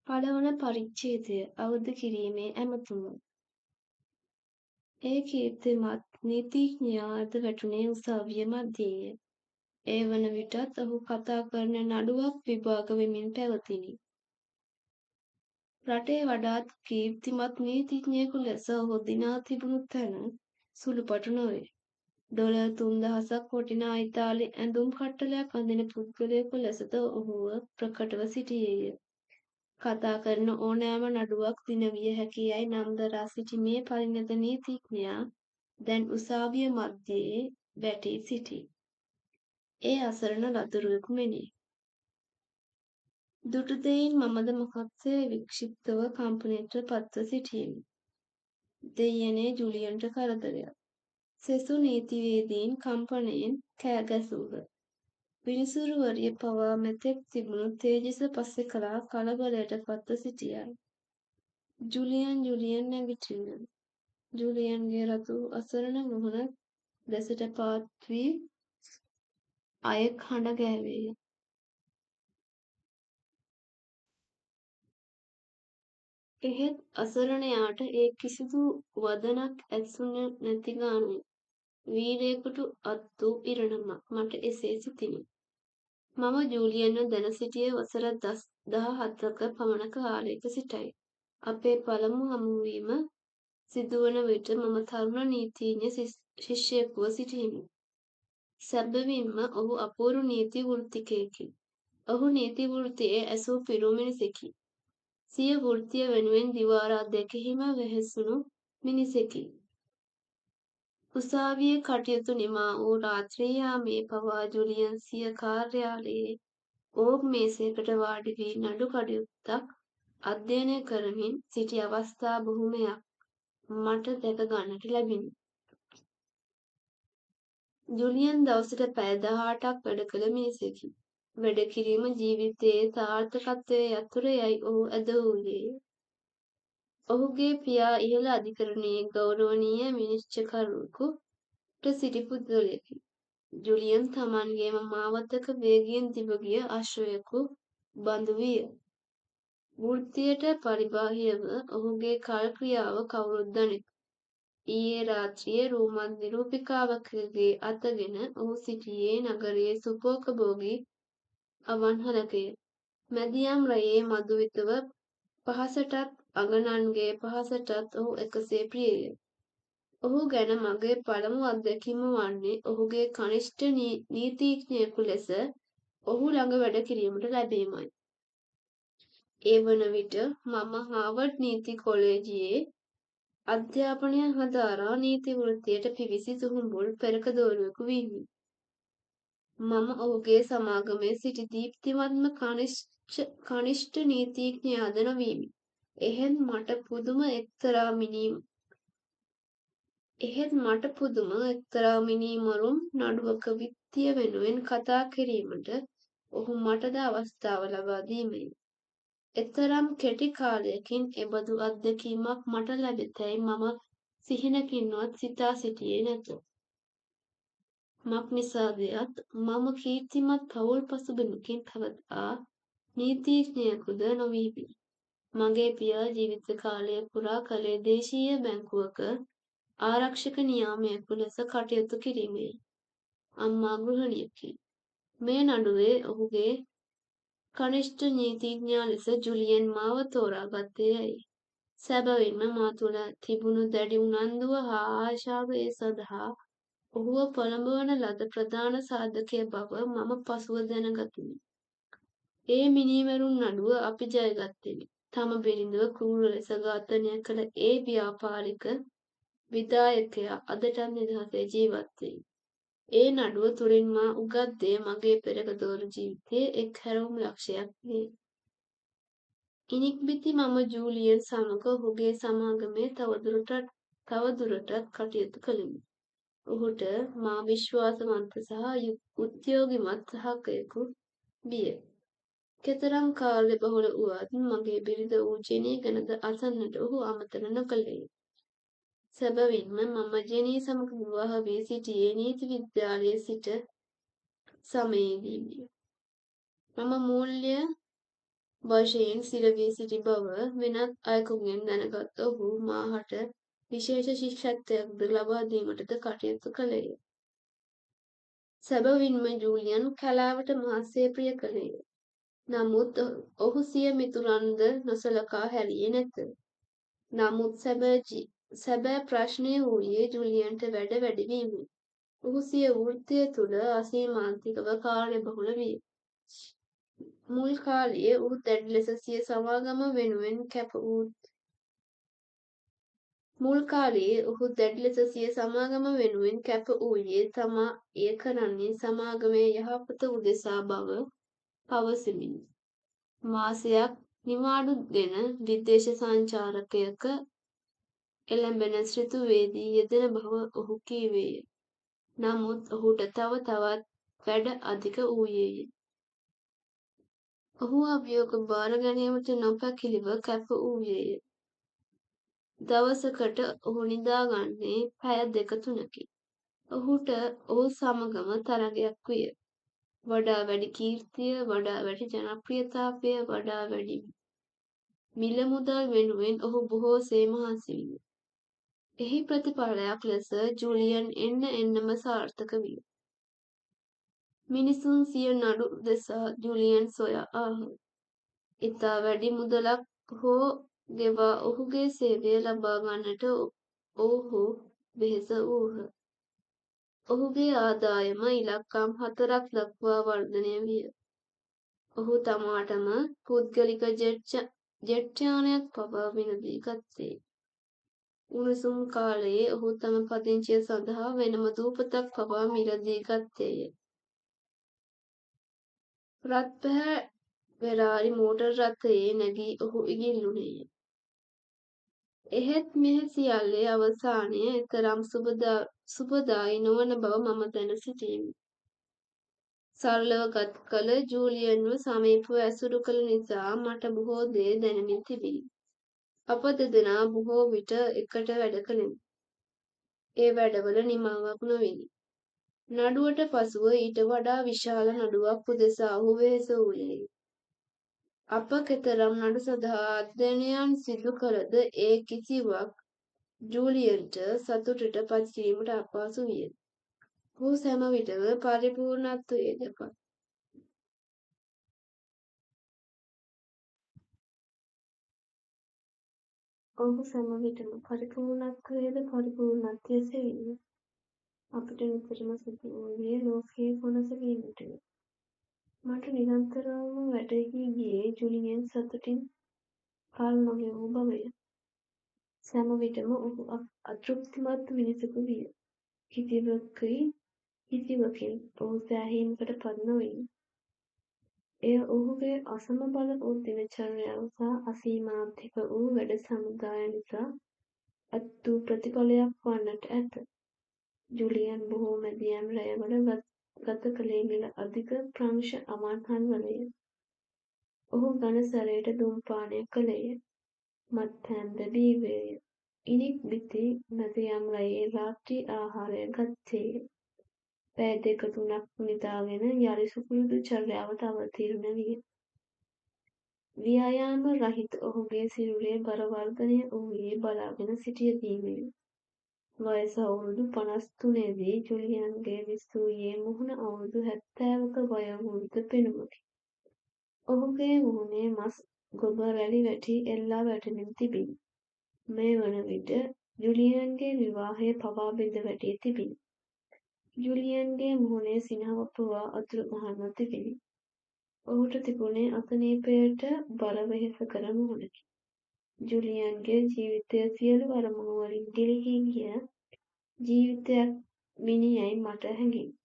පළවන පරිච්ඡේදය අවදි කිරීමේ ඇමතුම. ඒ කීර්තිමත් නීතිඥයා ඇද වැටුණේ උසාවිය මැද්දේය. ඒ වන විටත් ඔහු කතා කරන නඩුවක් විභාග වෙමින් පැවතිණි. රටේ වඩාත් කීර්තිමත් නීතිඥයෙකු ලෙස ඔහු දිනා තිබුණු තැන සුළුපටු නොවේ. ඩොලර් 3000ක් වටිනා ඉතාලි ඇඳුම් කට්ටලයක් අඳින පුද්ගලයෙකු ලෙසද ඔහුව ප්‍රකටව සිටියේය. කතා කරන ඕනෑම නඩුවක් දිනවිය හැකි යැයි නම් දරා සිටි මේ පරිණත නීතිඥයා දැන් උසාවිය මධ්‍යයේ වැටී සිටී. ඒ අසරණ ලදරුවෙකු මෙනි. දුටු දෙයින් මමද මහත්සේ වික්ෂිප්තව කම්පනයට පත්ව සිටියෙමි. දෙයියනේ, ජුලියන්ට කරදරයක්. සෙසු නීතිවේදීන් කම්පනයෙන් කෑ ගැසූහ. විනිසුරුවරිය පවා මෙතෙක් තිබුණු තේජස පසෙකලා කලබලයට පත්ව සිටියා. ජුලියන්, ජුලියන්, නැගිටින්න. ජුලියන්ගේ රතු වූ අසරණ මුහුණ දෙසට පාත් වී අයෙක් හඬ ගෑවේය. එහෙත් අසරණයාට ඒ කිසිදු වදනක් ඇසුන නැති ගානය. වීරයෙකුට අත් වූ ඉරණමක්, මට එසේ සිතිණි. මම ජූලියන්ව දැන සිටියේ වසර 17ක පමණ කාලයක සිටයි. අපේ පළමු හමුවීම සිදුවන විට මම තරුණ නීතිඥ ශිෂ්‍යයෙකුව සිටියෙමි. සැබවින්ම ඔහු අපූරු නීති වෘත්තිකයෙකි. ඔහු නීති වෘත්තියේ ඇසූ පිරූ මිනිසෙකි. සිය වෘත්තිය වෙනුවෙන් දිවා රා දෙකෙහිම වෙහෙසුණු මිනිසෙකි. උසාවියේ කටයුතු නිමා වූ රාත්‍රී යාමයේ පවා ජුලියන් සිය කාර්යාලයේ ඕක් මේසයකට වාඩි වී නඩු කටයුත්තක් අධ්‍යයනය කරමින් සිටි අවස්ථා බොහොමයක් මට දැක ගන්නට ලැබිණි. ජුලියන් දවසට පැය 18ක් වැඩ කළ මිනිසෙකි. වැඩ කිරීම ජීවිතයේ සාර්ථකත්වයේ යතුර යැයි ඔහු ඇදහූයේය. ඔහුගේ පියා ඉහළ අධිකරණයේ ගෞරවනීය විනිශ්චයකරුවෙකු සිටි පුද්ගලයෙකි. ජුලියන් තමන්ගේම මාවතක වේගයෙන් දිව ගිය අශ්වයෙකු බඳු විය. වෘත්තියට පරිබාහිරව ඔහුගේ කල් ක්‍රියාව කවුරුත් දනිති. ඊයේ රාත්‍රියේ රූමත් නිරූපිකාවකගේ අතගෙන ඔහු සිටියේ නගරයේ සුඛෝපභෝගී අවන්හලකය. මැදියම් රැයේ මධුවිතව පහසටත් අගනන්ගේ පහසටත් ඔහු එකසේ ප්‍රියය. ඔහු ගැන මගේ පළමු අත්දැකීම වන්නේ ඔහුගේ කනිෂ්ඨ නීතිඥයෙකු ලෙස ඔහු ළඟ වැඩ කිරීමට ලැබීමයි. ඒ වන විට මම හාවර්ඩ් නීති කොලේජයේ අධ්‍යාපනය හදාරා නීති වෘත්තියට පිවිසි සුහුඹුල් පෙරකදෝරුවෙකු වීමි. මම ඔහුගේ සමාගමේ සිටි දීප්තිමත්ම කනිෂ්ඨ නීතිඥයාද නොවීමි. එහෙත් මට පුදුම එක්තරා මිනීමරුම් නඩුවක විත්තිය වෙනුවෙන් කතා කිරීමට ඔහු මටද අවස්ථාව ලබා දීමය. එතරම් කෙටි කාලයකින් එබඳු අත්දැකීමක් මට ලැබෙතැයි මම සිහිනකින්වත් සිතා සිටියේ නැත. මක් නිසාද යත් මම කීර්තිමත් පවුල් පසුබිමකින් පැවත ආ නීතිඥයෙකුද නොවීමි. මගේ පියා ජීවිත කාලය පුරා කළේ දේශීය බැංකුවක ආරක්ෂක නියාමකයෙකු ලෙස කටයුතු කිරීමය. අම්මා ගෘහණියකි. මේ නඩුවේ ඔහුගේ කනිෂ්ඨ නීතිඥයා ලෙස ජුලියන් මාව තෝරා ගත්තේ ඇයි? සැබවින්ම මා තුළ තිබුණු දැඩි උනන්දුව හා ආශාව ඒ සඳහා ඔහුව පොළඹවන ලද ප්‍රධාන සාධකය බව මම පසුව දැනගතිමි. ඒ මිනීමැරුම් නඩුව අපි ජයගත්තෙමි. තම බිරිඳව කෲර ලෙස ඝාතනය කළ ඒ ව්‍යාපාරික විධායකයා අදටත් නිදහසේ ජීවත් වෙයි. ඒ නඩුව තුළින් මා උගත් දෙය මගේ පෙරකදෝරු ජීවිතයේ එක් හැරවුම් ලක්ෂයක් විය. ඉනික්බිති මම ජූලියන් සමග ඔහුගේ සමාගමේ තවදුරටත් කටයුතු කළෙමි. ඔහුට මා විශ්වාසවන්ත සහ උද්‍යෝගිමත් සහකයෙකු විය. කෙතරම් කාර්යබහුල වුවත් මගේ බිරිඳ වූ ජෙනී ගැනද අසන්නට ඔහු අමතක නොකළේය. සැබවින්ම මම ජෙනී සමග විවාහ වී සිටියේ නීති විද්‍යාලයේ සිට සමයේදීමය. මම මූල්‍ය වශයෙන් සිරවී සිටි බව වෙනත් අයෙකුගෙන් දැනගත් ඔහු මාහට විශේෂ ශිෂ්‍යත්වයක්ද ලබා දීමටද කටයුතු කළේය. සැබවින්ම ජූලියන් කලාවට මහත්සේ ප්‍රිය කළේය. නමුත් ඔහු සිය මිතුරන්ද නොසලකා හැරියේ නැත. නමුත් සැබෑ ප්‍රශ්නය වූයේ ජුලියන්ට වැඩ වැඩි වීමය. ඔහු සිය වෘත්තිය තුළ අසීමාන්තිකව කාර්යබහුල විය. මුල් කාලයේ ඔහු දැඩි ලෙස සිය සමාගම වෙනුවෙන් කැප වූ මුල් කාලයේ ඔහු දැඩි ලෙස සිය සමාගම වෙනුවෙන් කැප වූයේ තමා එය කරන්නේ සමාගමේ යහපත උදෙසා බව පවසමිනි. මාසයක් නිවාඩු ගෙන විදේශ සංචාරකයක එළඹෙන ඍතුවේදී යෙදෙන බව ඔහු කීවේය. නමුත් ඔහුට තව තවත් වැඩ අධික වූයේය. ඔහු අභියෝග භාර ගැනීමට නොපැකිලිව කැප වූයේය. දවසකට ඔහු නිදාගන්නේ පැය දෙක තුනකි. ඔහුට ඔහු සමගම තරගයක් විය. වඩා වැඩි කීර්තිය, වඩා වැඩි ජනප්‍රියතාවය, වඩා වැඩි මිල මුදල් වෙනුවෙන් ඔහු බොහෝසේ මහන්සි විය. එහි ප්‍රතිඵලයක් ලෙස ජුලියන් එන්න එන්නම සාර්ථක විය. මිනිසුන් සිය නඩු දෙසා ජුලියන් සොයා ආහ. ඉතා වැඩි මුදලක් හෝ ගෙවා ඔහුගේ සේවය ලබා ගන්නට ඔවුහු වෙහෙස වූහ. ඔහුගේ ආදායම ඉලක්කම් 4ක් දක්වා වර්ධනය විය. ඔහු තමාටම පුද්ගලික ජෙට් යානයක් පවා මිලදී ගත්තේ. උණුසුම් කාලයේ ඔහු තම පදිංචිය සඳහා වෙනම දූපතක් පවා මිලදී ගත්තේය. රත් පැහැ වෙරාරි මෝටර් රථයේ නැගී ඔහු ඉගිල්ලුණේය. එහෙත් මෙහි සියල්ලේ අවසානය එතරම් සුබදායි නොවන බව මම දැන සිටියෙමි. සරලව ගත කළ ජූලියන්ව සමීපව ඇසුරු කළ නිසා මට බොහෝ දේ දැනෙමින් තිබිණි. අප දෙදෙනා බොහෝ විට එකට වැඩ කළෙමු. ඒ වැඩවල නිමාවක් නොවිණි. නඩුවට පසුව ඊට වඩා විශාල නඩුවක් උදෙසා ඔහු වෙහෙස වූයේය. අප කෙතරම් නඩු සඳහා අධ්‍යයනයන් සිදු කළද ඒ කිසිවක් ජූලියන්ට සතුටට පත් කිරීමට අපහසු විය. ඔහු සෑම විටම පරිපූර්ණත්වයේද පරිපූර්ණත්වය සෙවීය. අපට නිතරම සිදු වූයේ ලෝකයේ කොනස වීමටය. මට නිරන්තරවම වැටහී ගියේ ජුලියන් සතුටින් කල් නොගෙවූ බවය. සෑම විටම ඔහු අතෘප්තිමත් මිනිසෙකු විය. කිසිවකින් ඔහු සෑහීමකට පත් නොවිණි. එය ඔහුගේ අසමබල වූ දිනචර්යාව සහ අසීමාන්තික වූ වැඩ සමුදාය නිසා ඇත් වූ ප්‍රතිඵලයක් වන්නට ඇත. ජුලියන් බොහෝ මැදියම් රැයවල ගත කළේ මිල අධික ප්‍රංශ අවන්හල්වලය. ඔහු ඝන සැරයට දුම්පානය කළේය. මත්පැන්ද බීවේය. ඉනික් බිති මැදියම් රැයේ රාත්‍රී ආහාරය ගත්තේය. පැය දෙක තුනක් නිදාගෙන යළි සුපුරුදු චර්යාවට අවතීර්ණ විය. ව්‍යායාම රහිත ඔහුගේ සිරුරේ බර වර්ධනය වූයේ බලාගෙන සිටියදීමය. වයස අවුරුදු 53 දී ජුලියන්ගේ දිස්වූයේ මුහුණ අවුරුදු 70ක වයෝවෘද්ධ පෙනුමකි. ඔහුගේ මුහුණේ මස් ගොබ රැලි වැටි එල්ලා වැටෙමින් තිබිණි. මේ වන විට ජුලියන්ගේ විවාහය පවා බිඳ වැටී තිබිණි. ජුලියන්ගේ මුහුණේ සිනහව පවා අතුරුදහන්ව තිබිණි. ඔහුට තිබුණේ අසනීපයට බර වෙහෙසකර මුහුණකි. ජුලියන්ගේ ජීවිතය සියලු අරමුණු වලින් ගිලිහී ගිය ජීවිතයක් විනියැයි මට හැඟිණි.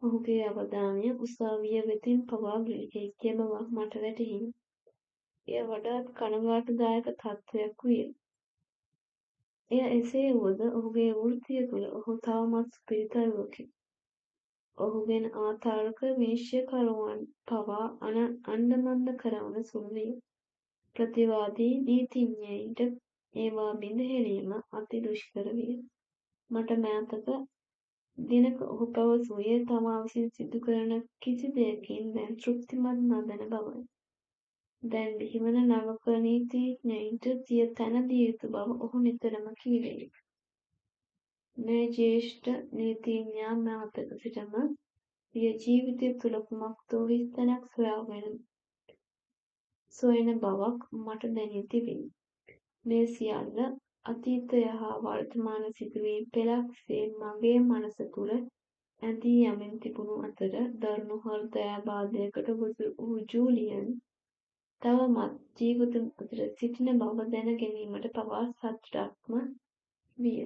ඔහුගේ අවධානය උසාවිය වෙතින් පවා ගිලිහී ගිය බවක් මට වැටහිණි. එය වඩාත් කනගාටුදායක තත්ත්වයක් විය. එය එසේ වුවද ඔහුගේ වෘත්තිය තුළ ඔහු තවමත් සුපිරි තරුවකි. ඔහු ගැන ආතාර්ක විනිශ්චයකරුවන් පවා අණ්ඩමණ්ඩ කරවන සුළු විය. ප්‍රතිවාදී නීතිඥයින්ට ඒවා බිඳ හෙළීම අති දුෂ්කර විය. මට මෑතක දිනක ඔහු පැවසුවේ තමා විසින් සිදු කරන කිසි දෙයකින් දැන් තෘප්තිමත් නොදැන බවය. දැන් බිහිවන නවක නීතිඥයින්ට සිය තැන දිය යුතු බව ඔහු නිතරම කීවේය. මේ ජ්‍යෙෂ්ඨ නීතිඥයා මෑතක සිටම සිය ජීවිතය තුළ කුමක්දෝ හිස්තැනක් සොයන බවක් මට දැනී තිබිණි. මේ සියල්ල අතීතය හා වර්තමාන සිදුවීම් පෙළක් සේ මගේ මනස තුළ ඇඳී යමින් තිබුණු අතර, දරුණු හෘදයාබාධයකට හසු වූ ජූලියන් තවමත් ජීවතුන් අතර සිටින බව දැන ගැනීමට පවා සතුටක්ම විය.